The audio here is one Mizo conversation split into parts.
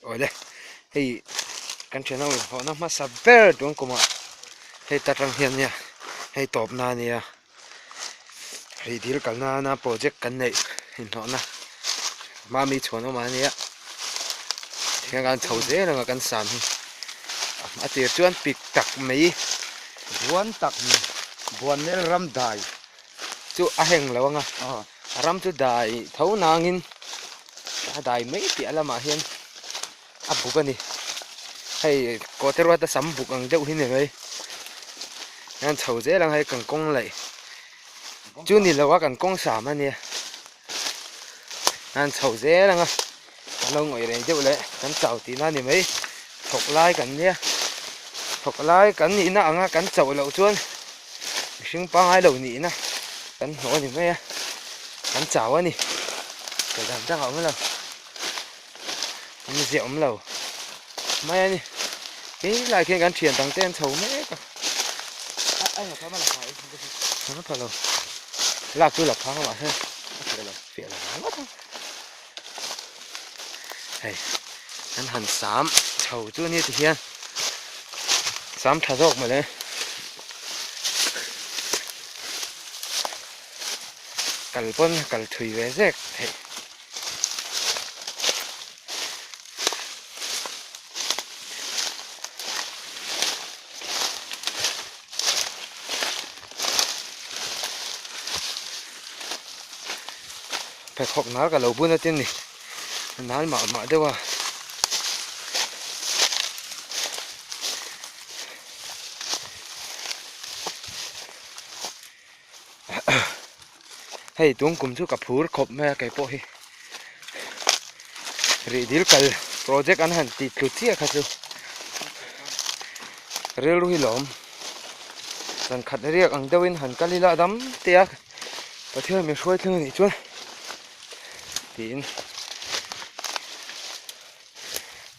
Awle hei kan thian ho inhlawhna hmasa ber tun kumah hei ta tang hian nia hei tawpna a nia rih dil kal nana project kan neih inhlawhna mami chhuan awm a nia tihian kan chho zel ang a kan sam hi a tir chuan pik tak mai buan tak buan nel ram dai chu a heng lo ang a a ram chu dai tho nangin a dai mai piah lamah hian a buk a ni hei kawhte ruata sam buk ang deuh hi ni mai hian chho zel ang hei kan kawng laih chu ni lo a kan kawng sam a nia hian chho zel ang a kan lo ngawih rei deuh leh kan chau tihna a ni mai thawk lai kan nia thawk lai kan nihna anga kan chauh loh chuan mihring pangngai lo nihna kan hnawh a ni mai a kan chau a ni kal dan tak a awm lo awmzia awm lo mai a ni helai khian kan thian dang te an chho mek a a pha lo lak chu la phang a mahse fiah lo ngawt ang hei an han sam chho chu a nia tihian sam tha zawk mawle kal pawn kal thui ve zek theih. Pheikhawk nal ka lo bun a tin ni nal mah mah deuh a hei tung kum chu ka phur khawp mai a kei pawh hi rih dil kal project an han tih tlu chiah kha chu rilru hi lawm zan khat riak ang deuhin han kal ila a dam te a Pathian min hruai thleng anih chuan tiin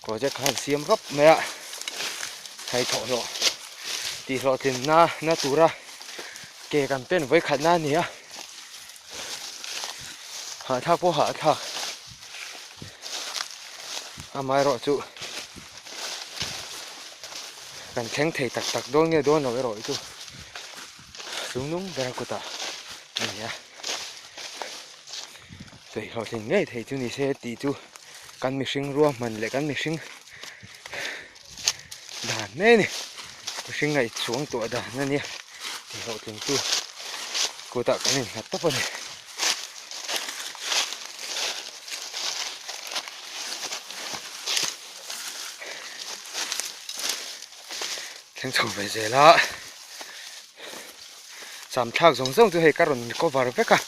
project kha han siam rawp mai a hei thawhhlawh tih hlawhtlin na na tura ke kan pen vawi khat na a ni a hahthlak pawh hahthlak amaherawh chu kan thleng thei tak tak dawn nge dawn lo erawh hi chu chungnung ber kutah a ni a sawi hlawhtlin ngei thei chu ni se tih chu kan mihring ruahman leh kan mihring dan mai a ni mihring ngaihchuang tawh dan a nia tih hlawhtling chu kutah kan innghat tawp a ni. Thleng chho ve zel a sam thlak zawng zawng chu hei ka rawn cover vek a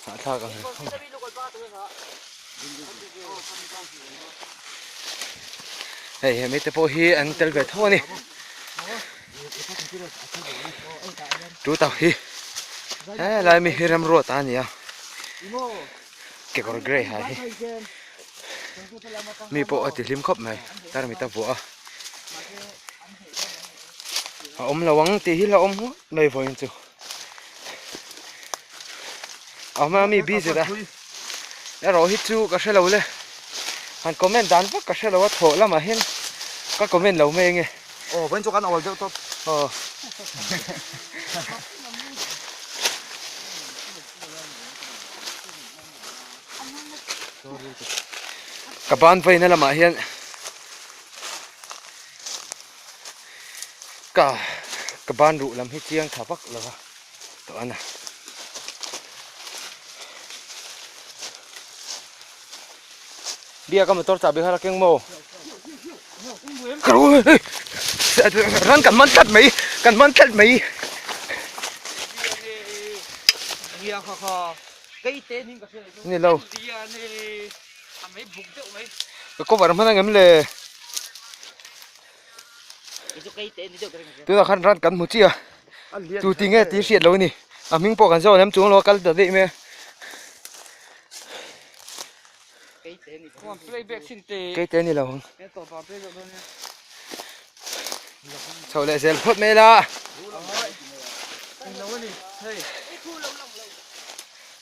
hahthlak ang hei he mite pawh hi an tel ve tho a ni tu tak hi helai mi hi remruat a ni a kekawr grey ha hi mi pawh a ti hlim khawp mai tarmit a vuah a a awm lo ang tih hi la awm ngawt mai vawiin chu a hma mi busy a erawh hi chu ka hre lo le han comment dan vak ka hre lo a thawh lamah hian ka comment lo mai ange aw vawiin chu kan awl deuh tawp aw. Ka ban vaina lamah hian ka ka ban ruh lam hi chiang tha vak lo va tawh a na. Biak a motor chahbi kha la keng maw? Ran kan man tlat mai kan man tlat mai. Ni lo. Ka cover hman angem le. Tunah khan ran kan hmu chiah a. Tu ti nge tih hriat lo a ni. A hming pawh kan zawh lem chuang lo a kal ta daih mai a. Keite a ni lo ang. Chho leh zel phawt mai la.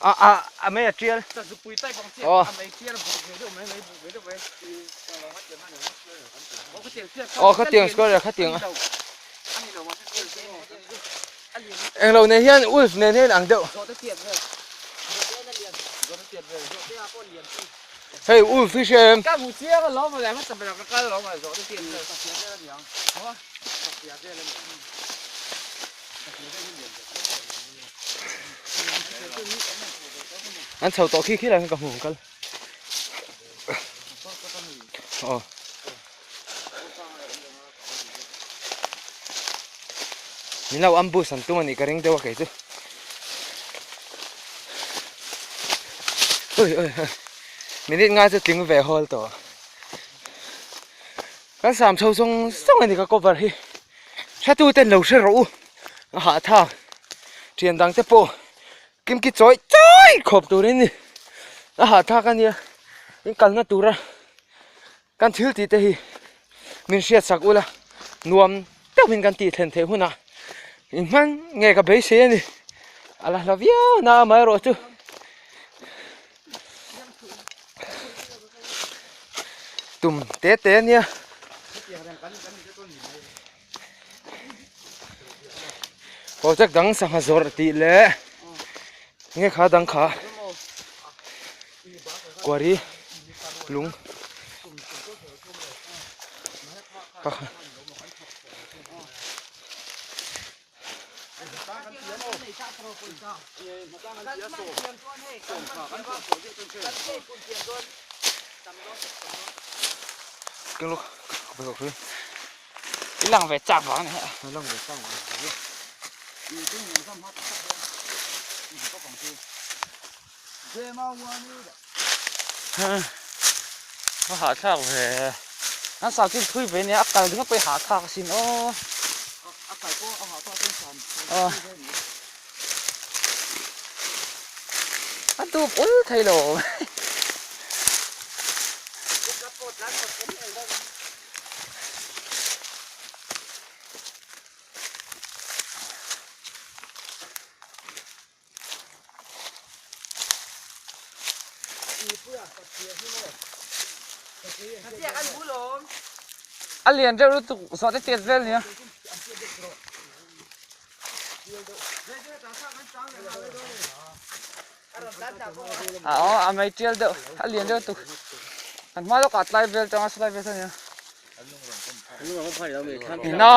A a a mei a tial. Aw. Aw khatiang square khatiang a. Englo nen hian wolf nen hian ang deuh. Hei wolf hi hria em? An chho tawh khi khi lai khan ka hmu ang kal. Aw. Min lo ambush an tum a nih ka ring deuh a kei chu. Ui ui ui. Minute nga chu tling ve hawl tawh. Kan sam chho zawng zawng a ni ka cover hi. Hretu ten lo hre rawh u. A hahthlak. Thian dang te pawh kimki chawi chawi khawp turin ni. A hahthlak a nia. In kalna tura kan thil tih te hi min hriat sak ula nuam deuhin kan tih thlen theih hunah in hman nge ka beisei a ni. A la hla viau na amaherawh chu. Tum te te a nia. Project dang sangha zawrh tih leh nge kha dang kha quarry lung kha kha. I lang ve chak vang a ni heh. Lang ve chak vang a ni. A hahthlak ve. An sa chu thui ve nia a kal ding a pawh i hahthlak asin aw. A kal pawh a hahthlak chuan san. A dup ul thei lo. A lian deuh lutuk zawh te tiat vel nia. A aw a mei tial deuh a lian deuh lutuk kan hma lawkah tlai vel tanga saw lai vel saw nia. Ina.